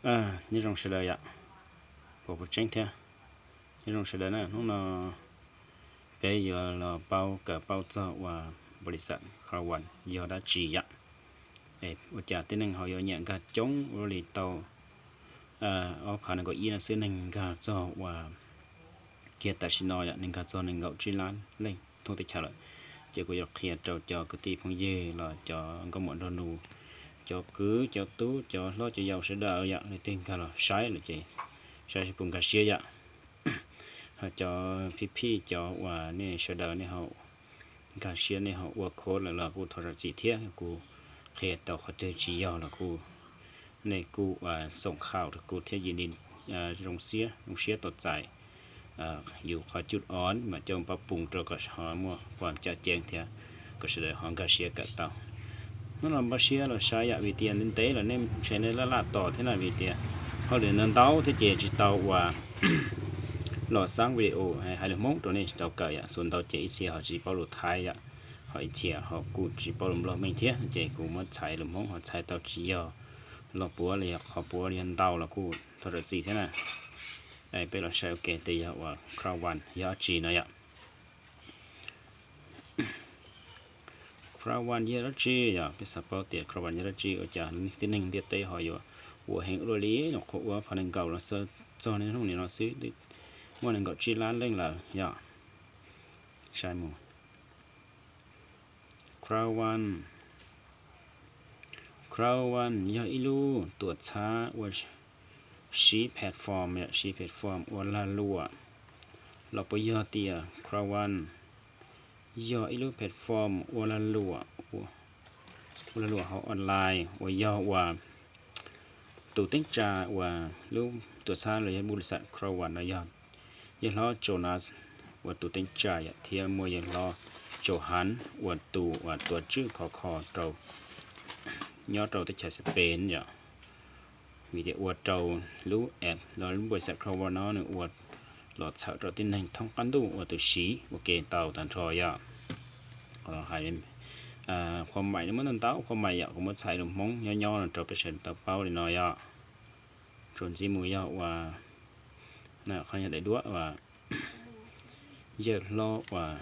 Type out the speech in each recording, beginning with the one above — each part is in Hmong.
Nyob zoo sawv daws yom, kuv puas tseeb thiab. Nyob zoo sawv daws na, hnub no peb yuav los paub kawm paub txog uas npaum li xav Cloud One yog dab tsi yom. Ua cas tib neeg ho yuav nyiam nkag coob ua li tau ob phav nees nkaum ib no xwb neeg nkag txog uas kiag tam sim no yom, neeg nkag txog nees nkaum tsib lab leej thoob teb chaws lawm. Ces kuv yuav qhia rau cov kwv tij phooj ywg los cov nkauj muam nraug nus, cov kwv cov tub cov hlob cov yau sawv daws yom, leej twg nkag los saib lawm ces saib seb puas nkag siab yom. Ho cov phij phij cov uas nej sawv daws nej ho nkag siab nej ho ua khov lawm los kuj thov zam txim thiab, kuv qhia tau qhov twg tsis yog los kuj nej kuj xoom khaum rau kuv thiab, yim li zoo siab zoo siab tau txais yus qhov cuj oov mas coj pab pum rau kom ho muaj pom caj ceeb thiab kom sawv daws ho nkag siab kawm tau. Hnub no npaj siab los saib yom, vim tias ntev ntev los nej ntshe nej laj laj tos thiab na, vim tias hauj lwm ntau ntau thiab ces tsis tau uas los xab video hais lus Hmoob rau nej tsis tau kawm yom, xuas ntau ces ib txhia ho tsis paub lus Thaib yom, ho ib txhia ho kuj tsis paub lus Nplog meej thiab, ces kuv muab txhais lus Hmoob ho txhais tau tsis yog lo puav los yog qhov puav los yog ntau los kuj thov zam txim thiab na. Peb los saib ua ke tias yog uas Cloud One yog dab tsi no yom. Cloud One yog dab tsi yom? Peb xav paub tias Cloud One yog dab tsi, ua cas tib neeg ntiaj teb ho yuav ua heev ua luaj li no, qhuav ua phav nees nkaum los txog niaj hnub nim no xwb muaj nees nkaum tsib lab leej lawm yom. Saib mus. Cloud One, Cloud One yog ib lub tuam txhab uas siv platform yom, siv platform ua lag luam, los puas yog tias Cloud One yog ib lub platform ua lag luam, ua lag luam hauv online uas yog uas tus teeb tsa uas lub tuam txhab los yog npaum li xav Cloud One no yog yawg hlob Jonas ua tus teeb tsa yom, thiab muaj yawg hlob Johan ua tus uas tuav tswj khov kho rau nyob rau teb chaws Spain yom. Vim tias ua rau lub app los lub npaum li xav Cloud One no nws ua los txhawm rau tib neeg thoob qab ntuj ua tus siv ua ke tau tag nrho yom. Qhov maim muaj ntau ntau qhov maim yom, kuv muab txhais lus Hmoob nyob nyob no rau peb sawv daws tau paub li no yom. Tsuas ntxiv mus yog uas qhov yog daim duab uas yawg hlob uas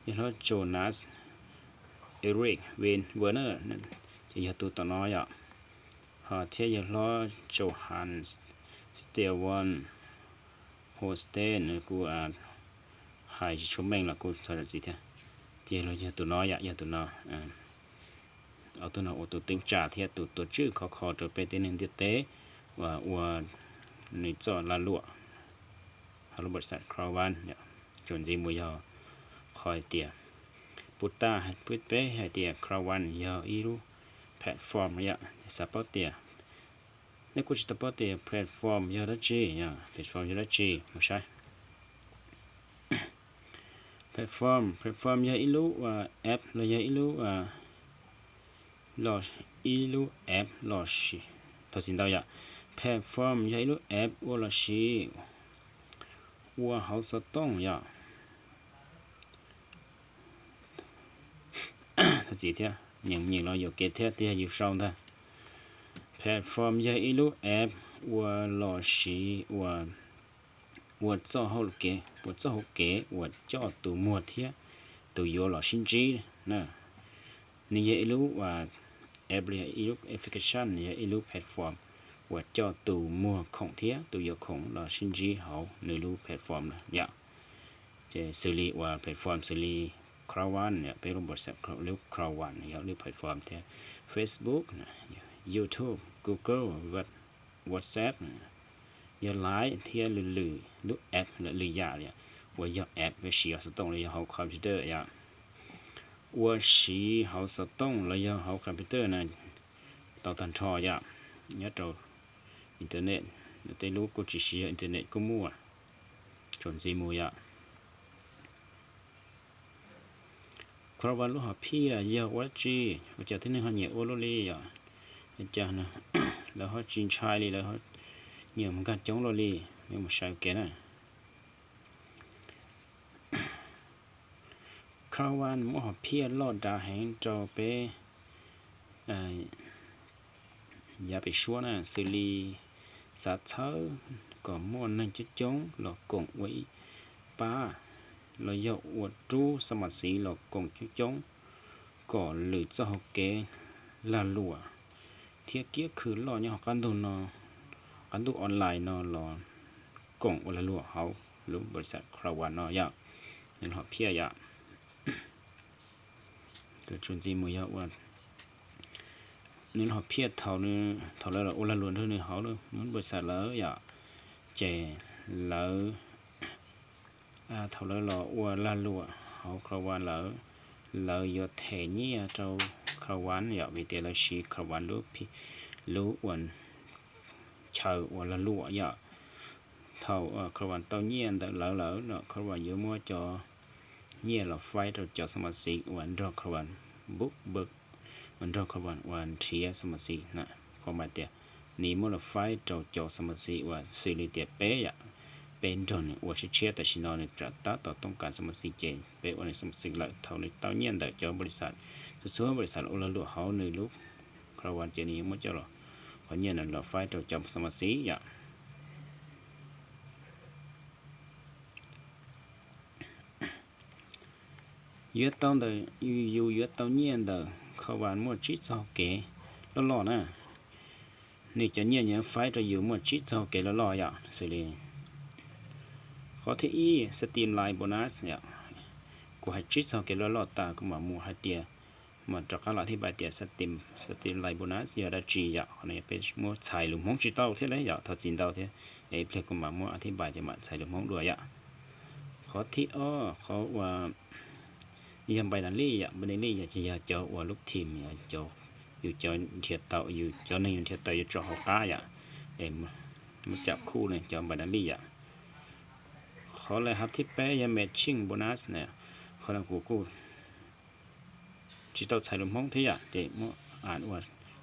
yawg hlob Jonas Erik Win Werner, ces yog tus tom no yom. Ho thiab yawg hlob Johan Stefan Holsten, kuv hais tsis tshua meej los kuj thov zam txim thiab. Ces los yog tus no yom, yog tus no. Ob tug no ua tus teeb tsa thiab tus tuav tswj khov kho rau peb tib neeg ntiaj teb uas ua nws txoj lag luam hauv lub npaum li xav Cloud One. Tsuas ntxiv mus yog qhov hais tias puas tas peb hais tias Cloud One yog ib lub platform yom, xav paub tias nej kuj tsis tau paub tias platform yog dab tsi yom, platform yog dab tsi mus saib. Platform, platform yog ib lub app los yog ib lub los ib lub app los sis, thov txim ntau yom, platform yog ib lub app ua los sis ua hauv xov tooj yom. Thov txim thiab, nyeem nyeem los yuam kev thiab, twb yog yus sau ntag. Platform yog ib lub app ua los sis ua, ua txoj hauv kev, ua txoj hauv kev uas coj tus muag thiab tus yuav los sib ntsib na. Nws yog ib lub app, ib lub application, yog ib lub platform uas coj tus muag khoom thiab tus yuav khoom los sib ntsib hauv nws lub platform na yom. Ces xws li uas platform xws li Cloud One yom, peb lub npaum li xav lub Cloud One yog lub platform thiab Facebook, YouTube, Google, WhatsApp, yog Line thiab lwm lwm lub app lwm yam li uas yog app peb siv hauv xov tooj los yog hauv computer yom. Ua siv hauv xov tooj los yog hauv computer na tau tag nrho yom, nyob rau internet, tej lub kuj tsis siv yog internet kuj muaj. Tsuas ntxiv mus yom. Cloud One lub hom phiaj yog ua dab tsi, ua cas tib neeg ho nyiam ua luaj li yom? Cas lawv ho tsis ntshai li, lawv nyiam mus nkag coob luaj li? Nej mus saib ua ke na. Cloud One muaj hom phiaj loj dav heev rau peb yav pem suab na, xws li xav txhawb kom muaj neeg coob coob los koom ua ib pab, los yog ua rub xab mas xiv los koom coob coob, kom lwm txoj hauv kev lag luam thiab kiab khw loj nyob hauv qab ntuj no, qab ntuj online no los koom ua lag luam hauv lub npau li xas Crowd One no yom. Nws ho phiaj yom, tsuas ntxiv mus yog ua nws ho phiaj thaum, thaum lawv los ua lag luam nrog nws hauv lub npau li xas lawm yom, ces lawv thaum lawv los ua lag luam hauv Crowd One lawm, lawv yuav them nyiaj rau Crowd One yom, vim tias lawv siv Crowd One lub, lub ua chaw ua lag luam yom. Thaum Crowd One tau nyiaj ntawm lawv lawm no, Crowd One yuav muab cov nyiaj los faib rau cov xab mas xiv uas nrog Crowd One book, uas nrog Crowd One uas nrhiav xab mas xiv na. Qhov mas tias nws muab los faib rau cov xab mas xiv uas xws li tias peb yom, peb nrog nws ua tshiab tshiab, tam sim no nws tab tom tooj kas xab mas xiv ces peb ua nws xab mas xiv lawm. Thaum nws tau nyiaj ntawm cov npau li xas, txhua txhua npau li xas los ua lag luam hauv nws lub Crowd One ces nws yuav muab coj los, qhov nyiaj no los faib rau cov xab mas xiv yom. Yuav tau ntawm, yus yuav tau nyiaj ntawm Crowd One muaj tsib txoj hauv kev loj loj na. Nws cov nyiaj yuav faib rau yus muaj tsib txoj hauv kev loj loj yom, xws li qhov thib ib, Steam Live Bonus yom. Kuv hais tsib txoj hauv kev loj loj tas kuv mam mus hais tias, mam rov qab los thib pais tias Steam, Steam Live Bonus yog dab tsi yom. Qhov no yog peb muab txhais lus Hmoob tsis tau thiab ne yom, thov txim ntau thiab. Es ib pliag kuv mam muab thib pais ces mam txhais lus Hmoob dua yom. Qhov thib ob, qhov uas yog npais nas lij yom, npais nas lij yog ces yog cov uas lub team, yus cov nrhiav tau, yus cov neeg yus nrhiav tau yuav tso hauv qab yom, es muab cam khuj ne cov npais nas lij yom. Qhov lawv hab thib peb yog matching bonus na, qhov no kuv kuj tsis tau txhais lus Hmoob thiab yom, ces muab aim ua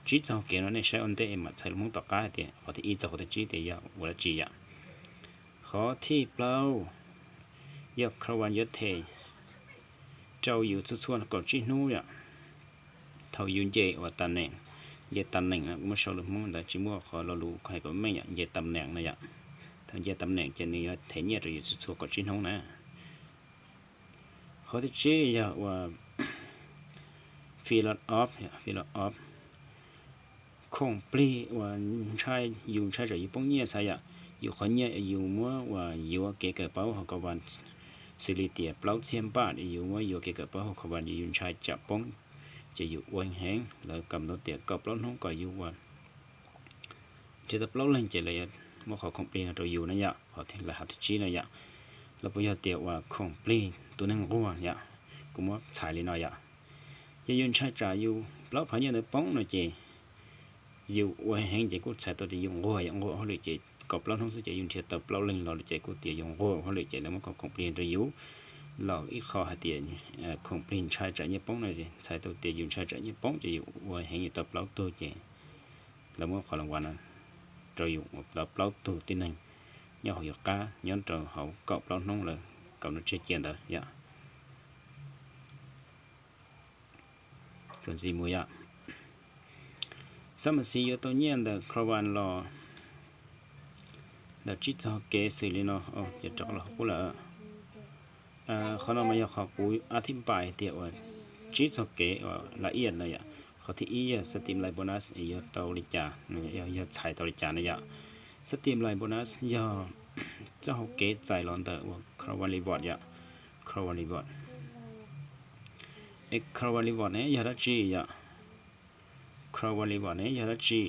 tsib txoj hauv kev no nej saib ua ntej mam txhais lus Hmoob tom qab hais tias qhov thib ib txog qhov thib tsib tias yog ua dab tsi yom. Qhov thib plaub yog Crowd One yuav them rau yus txhua txhua kaum tsib hnub yom. Thaum yus nce uas tam neem, nce tam neem no kuv muab sau lus Hmoob ntawd tsis muaj qhov lo lus hais kom meej yom, nce tam neem no yom. Thaum nce tam neem ces nws yuav them nyiaj rau yus txhua txhua kaum tsib hnub na. Qhov thib tsib yog uas fill up, fill up khoom plig uas ntshai, yus ntshai tsam yus poob nyiaj xav yom, yus qhov nyiaj yus muab uas yuav kev kawm paub hauv Crowd One, xws li tias plaub txhiab npaj yus muab yuav kev kawm paub hauv Crowd One, yus ntshai tsam poob, ces yus ua heev, lawv kam ntau tias kaum plaub hnub kom yus ua nrhiav tau plaub leeg ces lawv yuav muab qhov khoom plig no rau yus na yom, qhov lawv hab thib tsib no yom. Los puas yog tias uas khoom plig tus neeg nquag yom, kuv muab txhais li no yom. Yog yus ntshai tsam yus plaub phav nyiaj ntawd poob no ces yus ua heev ces kuj txhais tau tias yus nquag yom, nquag hauj lwm ces kaum plaub hnub xwb ces yus nrhiav tau plaub leeg los ces kuj tias yus nquag hauj lwm ces lawv muab qhov khoom plig rau yus. Los ib qho hais tias khoom plig ntshai tsam nyiaj poob no txhais tau tias yus ntshai tsam nyiaj poob ces yus ua heev yus tau plaub tug ces lawv muab qhov laj vas no rau yus ua plaub tug tib neeg nyob hauv yus qab nyob rau hauv kaum plaub hnub lawm, kaum hnub tshiab cia ntawd yom. Tsuas ntxiv mus yom, xab mas xiv yuav tau nyiaj ntawm Crowd One los ntawm tsib txog kev xws li no, ces rov los qub lawm. Qhov no mas yog qhov kuv a thib npais tias uas tsib txog kev uas la iaj no yom. Qhov thib ib yog Steam Live Bonus yuav tau li cas, yog txhais tau li cas no yom. Steam Live Bonus yog txoj hauv kev txais los ntawm uas Crowd One Reward yom. Crowd One Reward. Es Crowd One Reward ne yog dab tsi yom? Crowd One Reward ne yog dab tsi?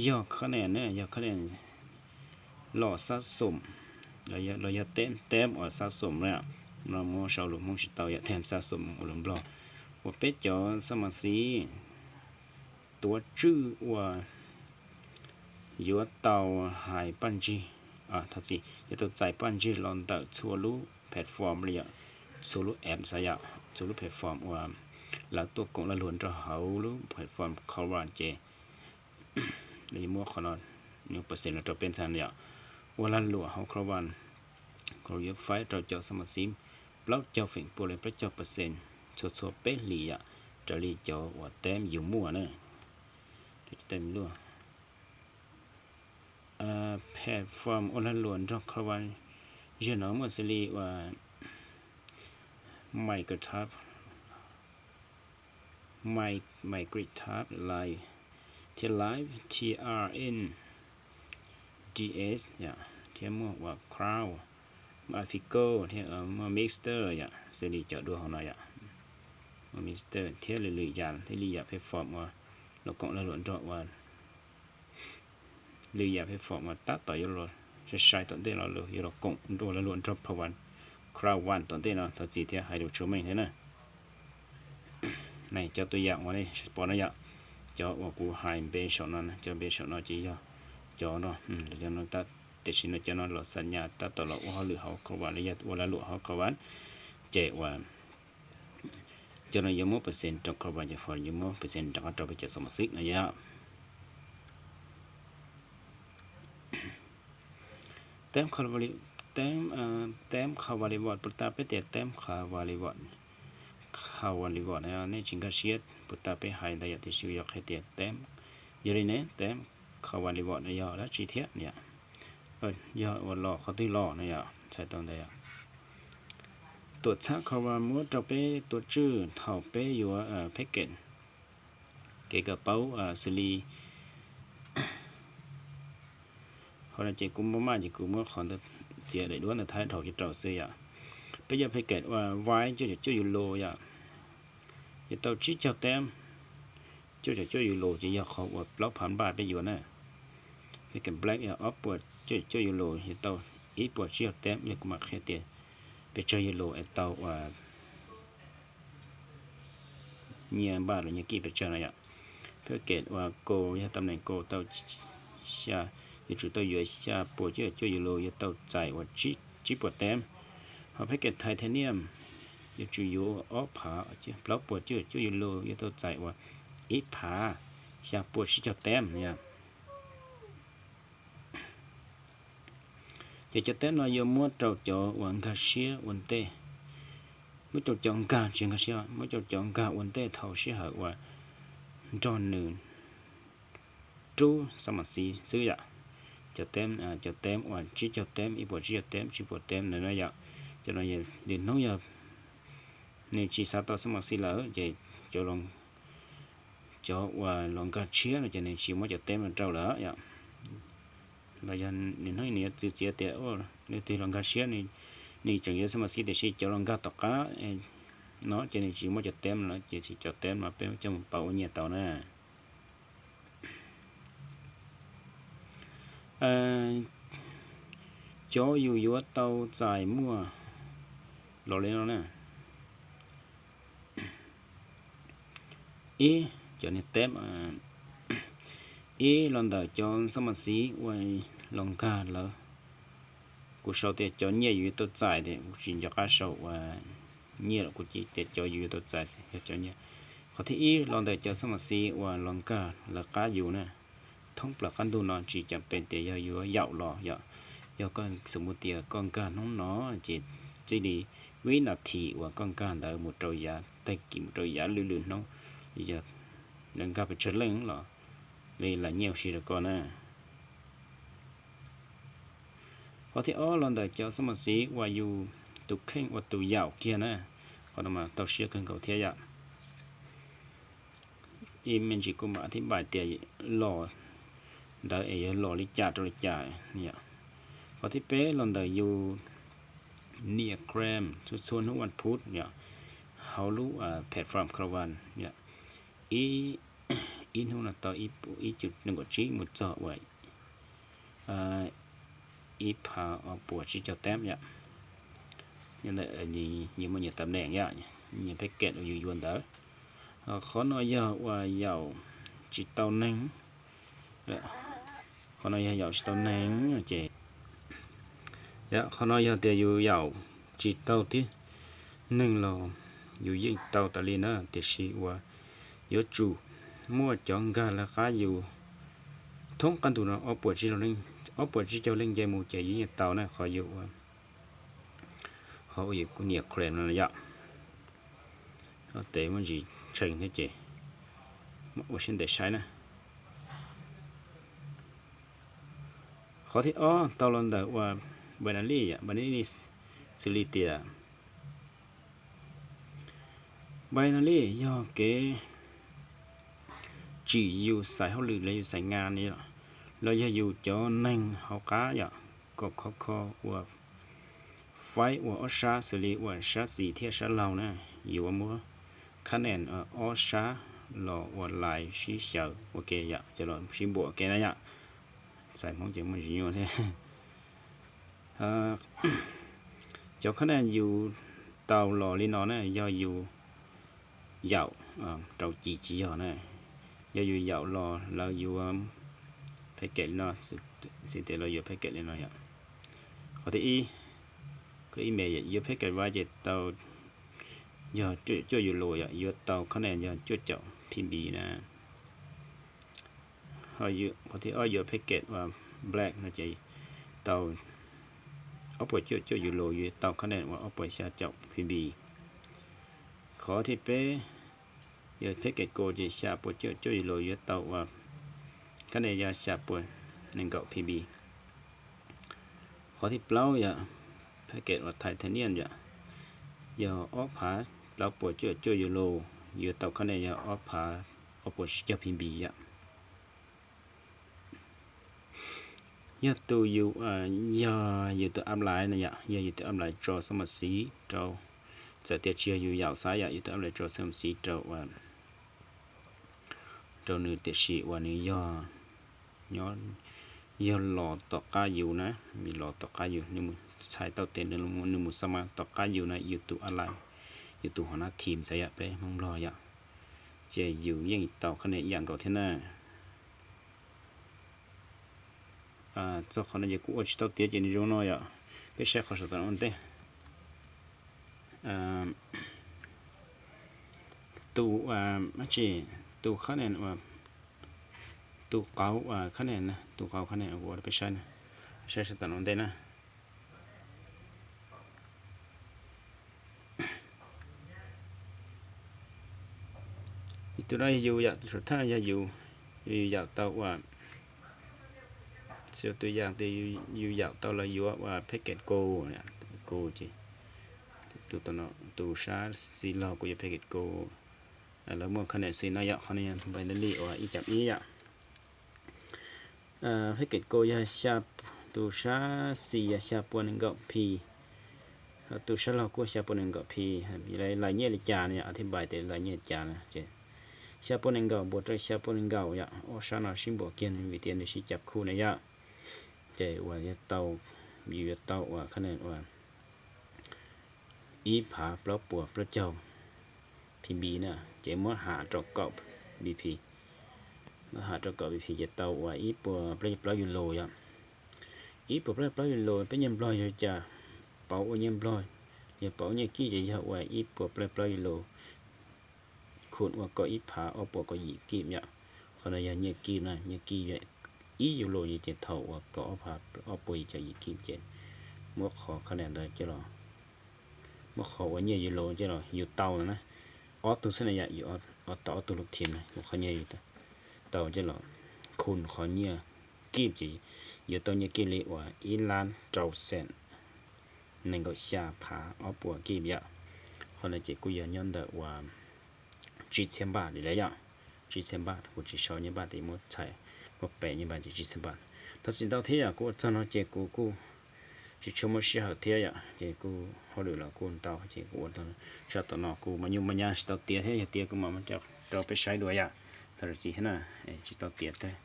Yog kha ne, yog kha ne los sab xom, los yog teb teb uas sab xom na. No muab sau lus Hmoob tsis tau yom, them sab xom ua lus Nplog. Uas peb cov xab mas xiv tuav tswj uas yuav tau hais paj ntsig, thov txim, yuav tau txais paj ntsig los ntawm txhua lub platform li yom, txhua lub app xav yom, txhua lub platform uas lawv tuaj koom lag luam rau hauv lub platform Crowd One ces lawv yuav muab qhov no, percent no rau peb ntxhais yom. Ua lag luam hauv Crowd One, Crowd One yuav faib rau cov xab mas xiv plaub caug feem pua li plaub caug percent txhua txhua peb hlis yom, raws li cov uas teb yus muaj na. Cov Tem luaj. Platform ua lag luam nrog Cloud One, zaj no muaj xws li uas Microsoft, Microsoft Live, thiab Live T R N D S, thiab muaj uas Cloud, muaj Afico, thiab muaj Mixer yom, xws li cov dua hauv no yom. Muaj Mixer thiab lwm lwm yam, thiaj li yam platform uas los koom lag luam nrog uas lwm yam platform uas tab tom yuav los sai sai tom ntej los yuav los koom ua lag luam nrog Cloud One, Cloud One tom ntej no thov txim thiab hais lus tsis meej thiab na. Cov tua yam uas nej pom no yom, cov uas kuv hais npe saum no, cov npe saum no ces yog cov no, tiam sis no cov no los xa nyas tab tom los ua hauj lwm hauv Cloud One los yog ua lag luam hauv Cloud One, ces uas cov no yuav muab percent rau Cloud One, yuav muab percent rov qab rau peb cov xov mas xib no yom. Teb, teb, teb Cloud One Reward, puas tas peb tias teb Cloud One Reward, Cloud One Reward no nej tsis nkag siab puas tas peb hais ntawd yom, tiam sis yog qhia tias teb, yog li ne teb Cloud One Reward no yog dab tsi thiab yom. Yog uas los qhov twg los no yom, txhais tau ntawd yom. Tuam txhab Cloud One muab rau peb tua tswj thaum peb yuav package, kev kawm paub xws li qhov no ces kuv muab maj ces kuv muab qhov ntawd txiav daim duab ntawd thaib dhau cov rau xwb yom. Peb yuav package uas Vine cuaj caum cuaj Euro yom, yuav tau tsib caug teb. Cuaj caum cuaj Euro ces yog qhov uas plaub phav npaj peb yuav na. Package Black yog ob puas cuaj caum cuaj Euro, yuav tau ib puas tsib caug teb, yog kuv mam qhia tias pes tsawg Euro es tau uas nyiaj npaj los nyiaj kij pes tsawg no yom. Package uas Gold yog tam neem Gold tau xya, yuav tsum tau yuav xya puas cuaj caum cuaj Euro, yuav tau txais uas tsib puas teb. Ho package Titanium yuav tsum yuav ob phav plaub puas cuaj caum cuaj Euro, yuav tau txais uas ib phav xya puas tsib caug teb yom. Ces cov teb no yuav muab rau cov uas nkag siab ua ntej, muab rau cov nkag tsis nkag siab, muab rau cov nkag ua ntej thaum sij hawm uas nrog nws rub xab mas xib xwb yom. Cov teb, cov teb uas tsib caug teb, ib puas tsib caug teb, tsib puas teb ntawd na yom. Cov no lwm hnub yog nws tsis xav tau xab mas xib lawm ces cov uas los nkag tshiab no ces nws tsis muab cov teb no rau lawm yom. Los yog nws hnub nws yuav txwv txiav tias leej twg los nkag siab, nws tseem yuav xab mas xib tiam sis cov los nkag tom qab no ces nws tsis muab cov teb lawm, ces tsis cov teb no peb coj mus pauv ua nyiaj tau na. Cov yus yuav tau txais muaj los li no na. Ib, cov niag teb, ib los ntawm cov xab mas xib uas los nkag lawv, kuv sau tias cov nyiaj yus yuav tau txais tias kuv tsis nco qab sau uas nyiaj los kuv cia tias cov yus yuav tau txais yog cov nyiaj. Qhov thib ib los ntawm cov xab mas xib uas los nkag lawv qab yus na. Thoob plaws qab ntug no tsis cam pes tias yog yuav yaum los yom. Yog koj xav mus tias koj nkag hnub no ces txij li vib nas this uas koj nkag ntawd mus rau yav tag kis mus rau yav lwm lwm hnub, yog lawv nkag pes tsawg leej los li lam nyiaj ua si rau koj na. Qhov thib ob los ntawm cov xab mas xib uas yus tus kheej ua tus yaum kiag na. Qhov no mas tau siab kawg nkaus thiab yom. Ib me ntsis kuv mam thib npais tias los ntawd es yuav los li cas rau li cas yom. Qhov thib peb los ntawm yus nias claim txhua txhua hnub vaj phuv yom, hauv lub platform Cloud One yom. Ib, ib hnub no tau ib cum nees nkaum tsib mus txog uas ib phav ob puas tsib caug teb yom. Nyias muaj nyias tam neem yom, nyias package uas yus yuav ntawd. Qhov no yog uas yaum tsis tau neeg. Qhov no yog yaum tsis tau neeg ces, qhov no yog tias yus yaum tsis tau tib neeg los yus yeej tau tas li na, tiam sis uas yuav tsum muaj cov nkag lawv qab yus thoob qab ntug no ob puas tsib caug leej nce mus ces yus yeej tau na, qhov yus ua, qhov uas yus kuv nias claim no yom. Tes muaj ntsis tshee thiab ces ua siab ntev saib na. Qhov thib ob tau los ntawm uas binary yom, binary xws li tias binary yog kev tsim yus xaiv hauj lwm los yus xaiv nga ne, los yog yus cov neeg hauv qab yom, kom khov kho uas faib ua ob sab xws li uas sab xis thiab sab laug na, yuav muab kab nes ob sab los ua lais sib xyaw ua ke yom, coj los sib npuam ua ke na yom. Txhais Hmoob ces muaj ntsis nyuaj thiab. Cov kab nes yus tau los li no na yog yus yaum rau ci tsis yog na. Yog yus yaum los lawv yuav package li no, xws tias lawv yuav package li no yom. Qhov thib ib, email yuav package vib ces tau, yog cuaj yus lus yom, yuav tau kab nes yog cuaj caum P B na. Qhov thib ob yuav package uas black no ces tau ob puas cuaj cuaj yus lus, yuav tau kab nes uas ob puas xya caum P B. Qhov thib peb yuav package gold ces xya puas cuaj cuaj yus lus, yuav tau uas kab nes yog xya puas nees nkaum P B. Qhov thib plaub yog package uas titanium yom, yog ob phav plaub puas cuaj cuaj yus lus, yuav tau kab nes yog ob phav ob puas tsib caug P B yom. Yog tus yus, yog yus tus apply na yom, yog yus tus apply rau xab mas xiv rau, txawm tias tsis yog yus yaum xav yom, yus tus apply rau xab mas xiv rau rau nws tiam sis uas nws yog, nyob, yog los tom qab yus na, los tom qab yus, nws mus txhais tau tias nws mus xab mas tom qab yus na, yus tus apply, yus tus hauv nab team xav yom, peb Hmoob Nplog yom, ces yus yeej tau kab nes ib yam nkaus thiab na. Txog qhov no ces kuv ua tsis tau tiav ces nws zoo no yom, peb saib qhov saum tawm no ua ntej. Tus, tsis, tus kab nes, tus qauv kab nes, tus qauv kab nes kuv ua rau peb saib na, saib saum tawm no ua ntej na. Tus no yog yus yam, tus saum thawj yog yus, yus yaum tau uas, xws tus yam tias yus yaum tau los yuav uas package gold, gold ces tus, tus sab xis laug kuj yuav package gold. Lawv muaj kab nes xws no yom, qhov no yog binary uas ib caum ib yom. Package gold yog xya, tus sab xis yog xya puas nees nkaum P, tus sab laug kuj xya puas nees nkaum P. Lais nyiaj li cas no yom, athib npais tias lais nyiaj li cas no ces xya puas nees nkaum npuas rau xya puas nees nkaum yom, ob sab no sib npuam kiag vim tias nws sib cav khu na yom. Ces uas yuav tau, yus yuav tau uas kab nes uas ib phav plaub puas plaub caug P B na, ces muab ham rau kaum B P, muab ham rau kaum B P ces tau uas ib puas plaub caug plaub yus lus yom. Ib puas plaub caug plaub yus lus peb nyiaj Nplog yog cas, pauv ua nyiaj Nplog, yog pauv ua nyiaj kib ces yog uas ib puas plaub caug plaub yus lus khu ua kaum ib phav ob puas kaum yim kib yom. Qhov no yog nyiaj kib na, nyiaj kib ib yus lus ces thaum uas kaum ob phav ob puas yim caum yim kib ces muab qhov kab nes ntawd coj los, muab qhov uas nyiaj yus lus coj los yus tau na, ob tug xwb na yom, yus tau ob tug lub thim na, muab qhov nyiaj yus tau coj los khu qhov nyiaj kib ces yuav tau nyiaj kib li uas ib lab rau xees nees nkaum xya phav ob puas kib yom. Qhov no ces kuj yog nyob ntawm uas tsib txhiab npaj li lawm yom. Tsib txhiab npaj, kuv tsis sau nyiaj npaj tias muab txhais, muab pem nyiaj npaj ces tsib txhiab npaj. Thov txim ntau thiab yom, kuv ua txog no ces kuv kuj tsis tshua muaj sij hawm thiab yom, ces kuj hauj lwm los kuj ntau ces kuv ua txog sab tom no kuv mas nyuj mas nyab tsis tau tiav thiab, yog tiav kuv mam rau peb saib dua yom. Thov zam txim thiab na, tsis tau tiav thiab,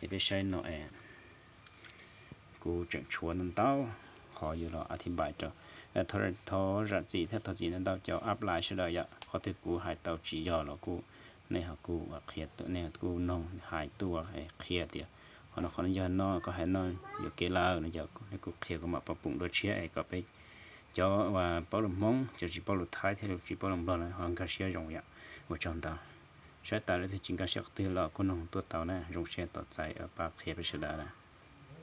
es peb saib no es kuv tseem tshuav ntau ntau qhov yuav los athib npais rau. Thov zam txim thiab thov txim ntau ntau cov apply sawv daws yom, qhov twg kuv hais tau tsis yog los kuj nej ho kuj qhia, nej kuj noog hais tuaj qhia tias qhov no qhov no yog no, koj hais no yuam kev lawm no, nej kuj qhia kuv mam pab pum dua tshiab es kom peb cov uas paub lus Hmoob, cov tsis paub lus Thaib thiab tsis paub lus Nplog no ho nkag siab zoo yom. Ua tsaug ntau. Saib tas lawm tsis nkag siab qhov twg los kuj noog tuaj tau na, zoo siab tos txais pab qhia peb sawv daws na.